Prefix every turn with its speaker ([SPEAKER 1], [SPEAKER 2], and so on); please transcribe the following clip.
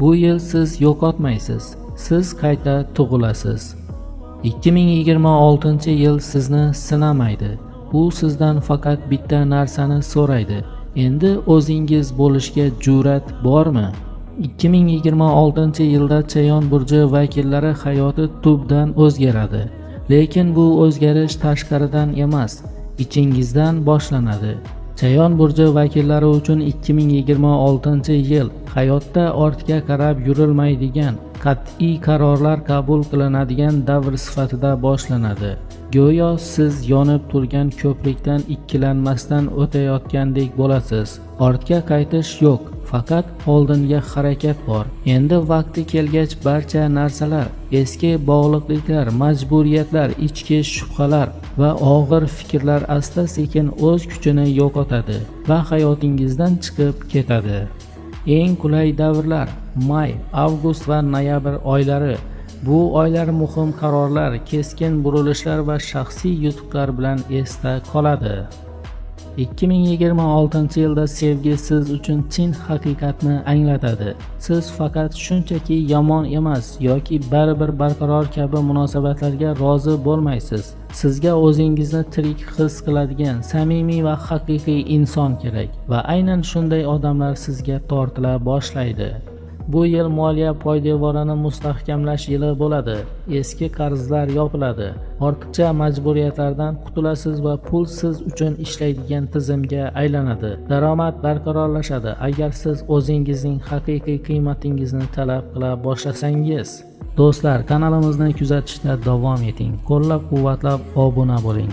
[SPEAKER 1] Bu yil siz yo'qotmaysiz, siz qayta tug'ilasiz. 2026-yil sizni sinamaydi. U sizdan faqat bitta narsani so'raydi: endi o'zingiz bo'lishga jur'at bormi? 2026-yilda Chayon burji vakillari hayoti tubdan o'zgaradi. Lekin bu o'zgarish tashqaridan emas, ichingizdan boshlanadi. Chayon burji vakillari uchun 2026-yil hayotda ortga qarab yurilmaydigan, qat'iy qarorlar qabul qilinadigan davr sifatida boshlanadi. Go'yo siz yonib turgan ko'prikdan ikkilanmasdan o'tayotgandek bo'lasiz. Ortga qaytish yo'q, faqat oldinga harakat bor. Endi vaqti kelgach barcha narsalar, eski bog'liqliklar, majburiyatlar, ichki shubhalar va og'ir fikrlar asta-sekin o'z kuchini yo'qotadi va hayotingizdan chiqib ketadi. Eng qulay davrlar may, avgust va noyabr oylari. Bu oylar muhim qarorlar, keskin burilishlar va shaxsiy yutuqlar bilan esda qoladi. 2026-yilda sevgi siz uchun chin haqiqatni anglatadi. Siz faqat shunchaki yomon emas yoki baribir barqaror kabi munosabatlarga rozi bo'lmaysiz. Sizga o'zingizni tirik his qiladigan, samimiy va haqiqiy inson kerak va aynan shunday odamlar sizga tortila boshlaydi. Bu yil moliya poydevorini mustahkamlash yili bo'ladi. Eski qarzlar yopiladi, ortiqcha majburiyatlardan qutulasiz va pul siz uchun ishlaydigan tizimga aylanadi. Daromad barqarorlashadi agar siz o'zingizning haqiqiy qiymatingizni talab qila boshlasangiz. Do'stlar, kanalimizni kuzatishda davom eting. Qo'llab-quvvatlab obuna bo'ling.